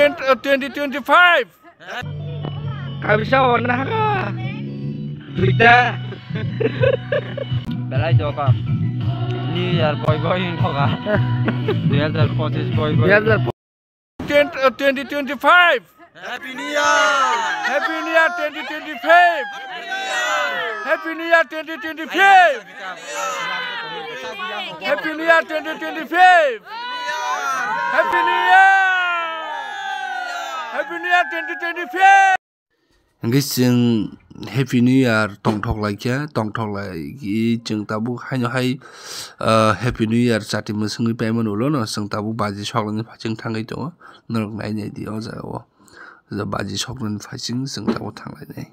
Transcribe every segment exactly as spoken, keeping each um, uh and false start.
Twenty twenty-five. Kabisa wana haka. Rita. Belai doka. New Year boi boi wngkha. Dui hazar pochis boi boi. Dui hazar twenty twenty-five. Happy New Year! Happy New Year twenty twenty-five! Happy New Year twenty twenty-five! Happy New Year twenty twenty-five! Happy New Year! Happy New Year twenty twenty-five! Hingke chwng Happy New Year tongthok lai khe, tongthok lai chwng tabuk haino hai, ah, Happy New Year chati mwswngwi paimani ulo no chwng tabuk baji soknani phaising thangwi tongo. Norok nai nai di o jaga o. Baji soknani phaising chwng tabuk thang lai nai.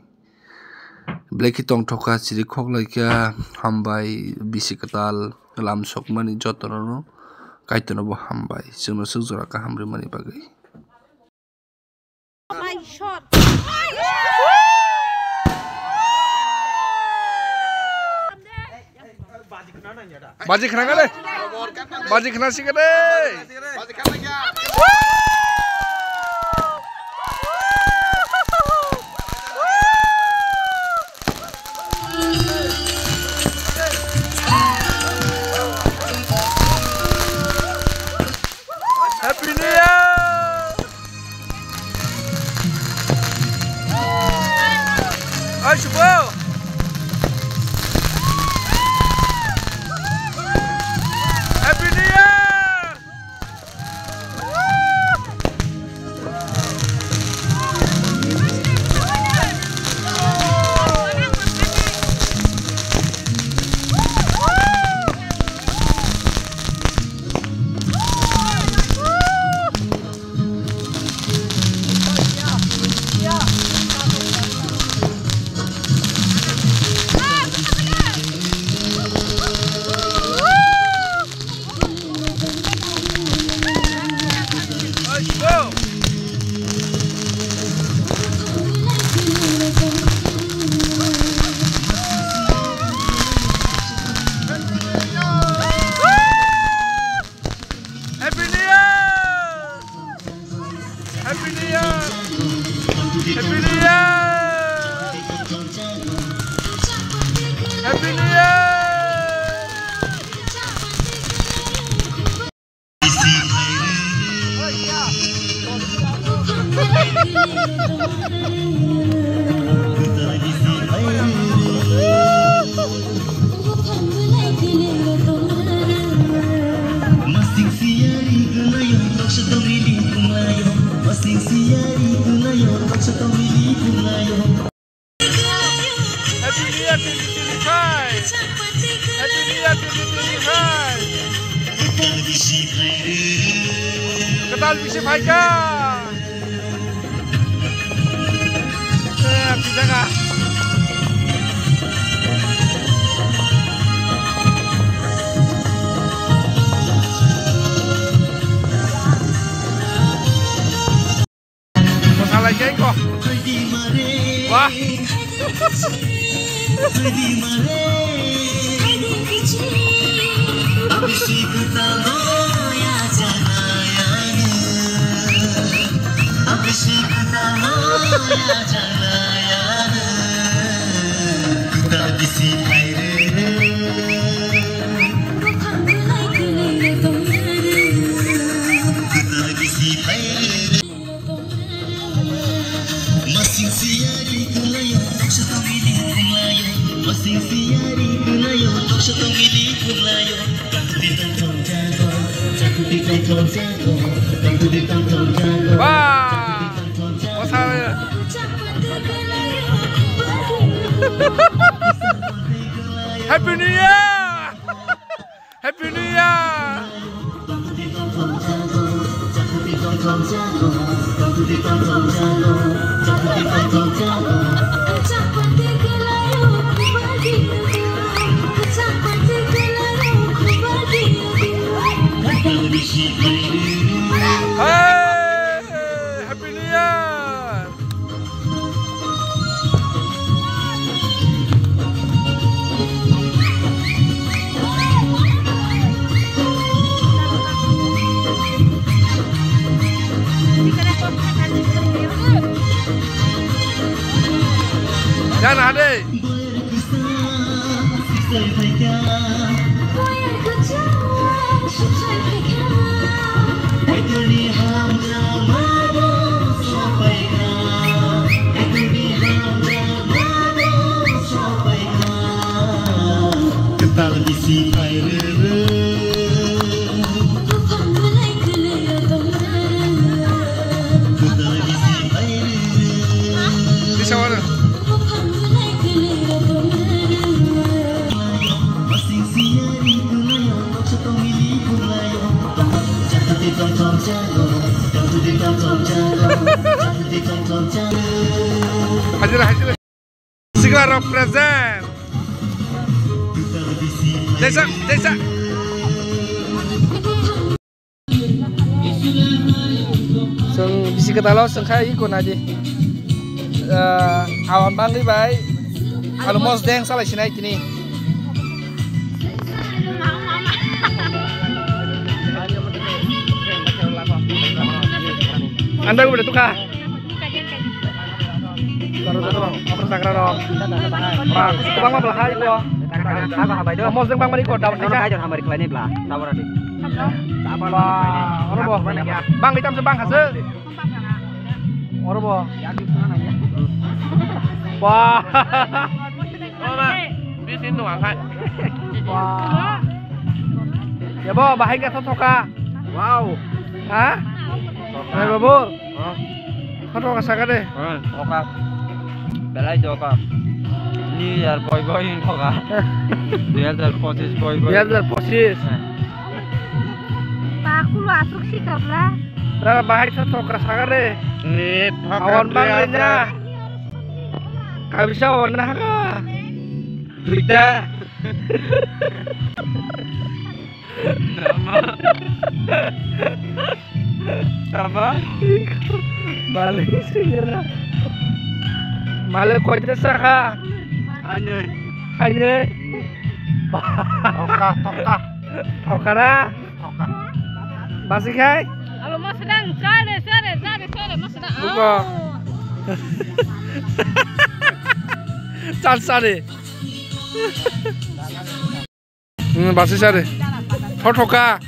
Belai khe tongthok kha, chiri khok lai kha, hambai bisi kwtal lam sokmani jotono no Kaitorno bo hambai. Chwngno swk jora kaham rimani bagwi. Baji khna kade. Baji khna si kade. Happy New Year! Oi, Subho! Happy New Year! Happy New Year! Happy New Year! Happy New Year! Happy New Year! Happy New Year twenty twenty-five! Happy New Year twenty twenty-five! Kwtal bisi phaikha! Eh, pijaka. Masalai khe ko. Wah. Wah! Happy New Year! Happy New Year! Hey! Happy New Year! Hade. Kwtal bisi phai rw rw. Kwtal bisi phai rw rw. Tisa wara. Hajira, hajira. Sigra rock present. Desa, desa. Chwng bisi kwtalo chwng kha iko nadi. Ah, awan bangwi bai. Alu mos deng salai sinai tini. Anda gua tukha. Taro, taro, apa sakra ro? Bang, bang, bang, hai ko. Mos deng bang mani ko, daun aja. Wah, oro bo. Bang, itam se bang hase. Oro bo. Wah. Wah. Ya bo, bahai ka thoka. Wow. Ha? Hai babu. Hah? Kha thoka saka de. Hah, thoka. Belai thoka. New Year boi boi thoka. Dui hajar pochis boi boi. Dui hajar pochis. Hah. Ba kulo asuk si kabla. Ra bahai sa thoka saka de. Ni thoka. Awan bang le nya. Kabisa awan na haka. Duita. Tama. Tama. Malik singira. Malik koita saka. Anye. Anye. Toka, toka. Toka na? Toka. Basi khai? Alo, masudang, sare, sare, sare, sare, masudang. Buka. Chan sare. Hmm, basi sare. Thotoka.